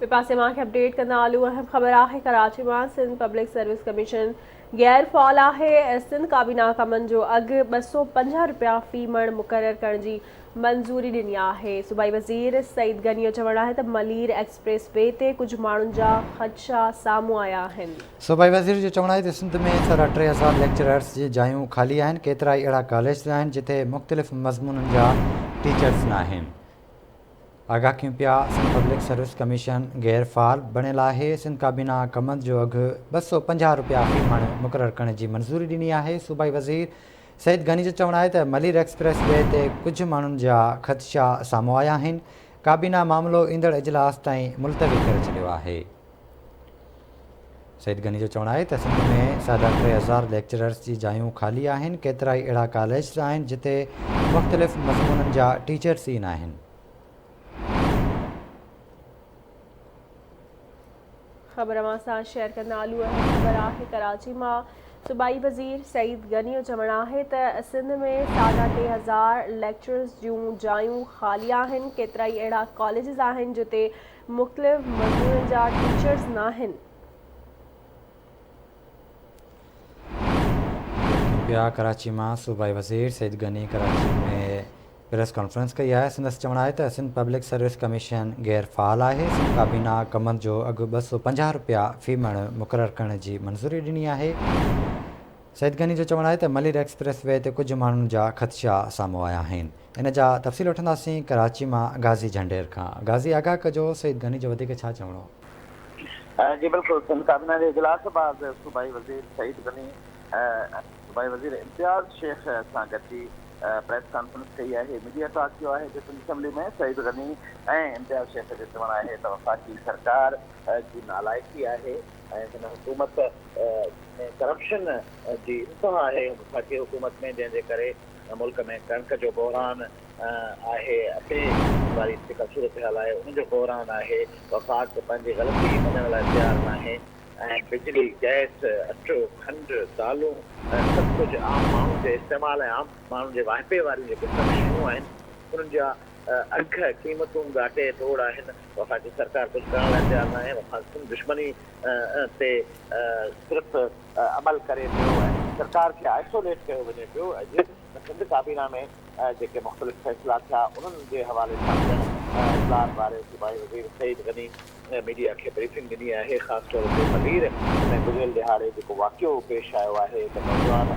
ٻئي پاسي اوهان کي اپڊيٽ ڪندا هلون اهم خبر آهي ڪراچي مان سنڌ پبلڪ سروس ڪميشن غير فعال آهي سنڌ ڪابينا ڪمن جو اگهه 250 رپيا في مڻ مقرر ڪرڻ جي منظوري ڏني آهي صوبائي وزير سعيد غني جو چوڻ آهي ته ملير ايڪسپريس وي تي ڪجهه ماڻهن جا خدشا سامهون آيا آهن. صوبائي وزير جو چوڻ آهي ته سنڌ ۾ 3500 ليڪچررز جي جايون خالي آهن ڪيترائي اهڙا ڪاليجز آهن جتي مختلف مضمونن جا ٽيچرز ناهن. آگاهه ڪيون پيا، سنڌ پبلڪ سروس ڪميشن غير فعال بڻيل آهي، سنڌ ڪابينا ڪمند جو اگهه 250 رپيا في مڻ مقرر ڪرڻ جي منظوري ڏني آهي، صوبائي وزير سعيد غني جو چوڻ آهي ته ملير ايڪسپريس وي تي ڪجهه ماڻهن جا خدشا سامهون آيا آهن، ڪابينا معاملو ايندڙ اجلاس تائين ملتوي ڪري ڇڏيو آهي. سعيد غني جو چوڻ آهي ته سنڌ ۾ 3500 ليڪچررز جي جايون خالي آهن، ڪيترائي اهڙا ڪاليجز آهن جتي مختلف مضمونن جا ٽيچرز ئي ناهن. خبر اوهان سان شيئر ڪندا هلون اهم خبر آهي ڪراچي مان صوبائي وزير سعيد غني جو چوڻ آهي ته سنڌ ۾ 3500 ليڪچررز جون جايون خالي آهن ڪيترائي اهڙا ڪاليجز آهن جتي مختلف مضمونن جا ٽيچرز ناهن. پيا ڪراچي مان صوبائي وزير سعيد غني ڪراچي ۾ پريس ڪانفرنس ڪئي آهي سندس چوڻ آهي ته سنڌ پبلڪ سروس ڪميشن غير فعال آهي سنڌ ڪابينا ڪمند جو اگهه 250 رپيا في مڻ مقرر ڪرڻ جي منظوري ڏني آهي سعيد غني جو چوڻ آهي ته ملير ايڪسپريس وي تي ڪجهه ماڻهن جا خدشا سامهون آيا آهن ان جا تفصيل وٺنداسين ڪراچي مان غازي جهنڊير کان. غازي آگاهه ڪجو سعيد غني جو وڌيڪ ڇا چوڻ هو؟ جي بلڪل سنڌ ڪابينا جي اجلاس بعد صوبائي وزير سعيد غني صوبائي وزير امتياز شيخ سان گڏجي پريس ڪانفرنس ڪئي آهي ميڊيا ٽاڪ ٿيو آهي جو سنڌ اسيمبلي ۾ سعيد غني ۽ امتياز شيخ جو چوڻ آهي ته وفاقي سرڪار جي نالائقي آهي ۽ هن حڪومت ۾ ڪرپشن جي انتها آهي وفاقي حڪومت ۾ جنهن جي ڪري ملڪ ۾ ڪڻڪ جو بحران آهي اٽي واري جيڪا صورتحال آهي ان جو بحران آهي وفاق پنهنجي غلطي مڃڻ لاء تيار ناهي ۽ بجلي گئس اٽو کنڊ دالون سڀ ڪجهه عام ماڻهو جي استعمال ۽ عام ماڻهن جي واهپي واريون جيڪي سڀ شيون آهن انهن جا اگهه قيمتون ڳاٽي ٽوڙ آهن وفاقي سرڪار ڪجهه ڪرڻ لاء تيار ناهي وفاق سنڌ دشمني تي صرف عمل ڪري پيو ۽ سرڪار کي آئسوليٽ ڪيو وڃي پيو اڄ سنڌ ڪابينا ۾ جيڪي مختلف فيصلا ٿيا انهن جي حوالي سان پڻ اطلاعات واري صوبائي وزير سعيد غني ميڊيا کي بريفنگ ڏني آهي خاص طور تي ملير ۾ گذريل ڏهاڙي جيڪو واقعو پيش آيو آهي هڪ نوجوان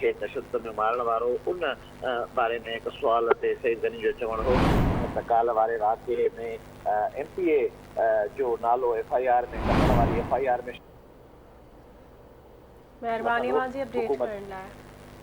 کي تشدد ۾ مارڻ وارو ان باري ۾ هڪ سوال تي سعيد غني جو چوڻ هو ته ڪالهه واري واقعي ۾ ايم پي اي جو نالو ايف I R ۾ ڪڍڻ واري ايف I R ۾ مهرباني ورتل هو اوهان جي اپڊيٽ حڪومت ڪرڻ لاء.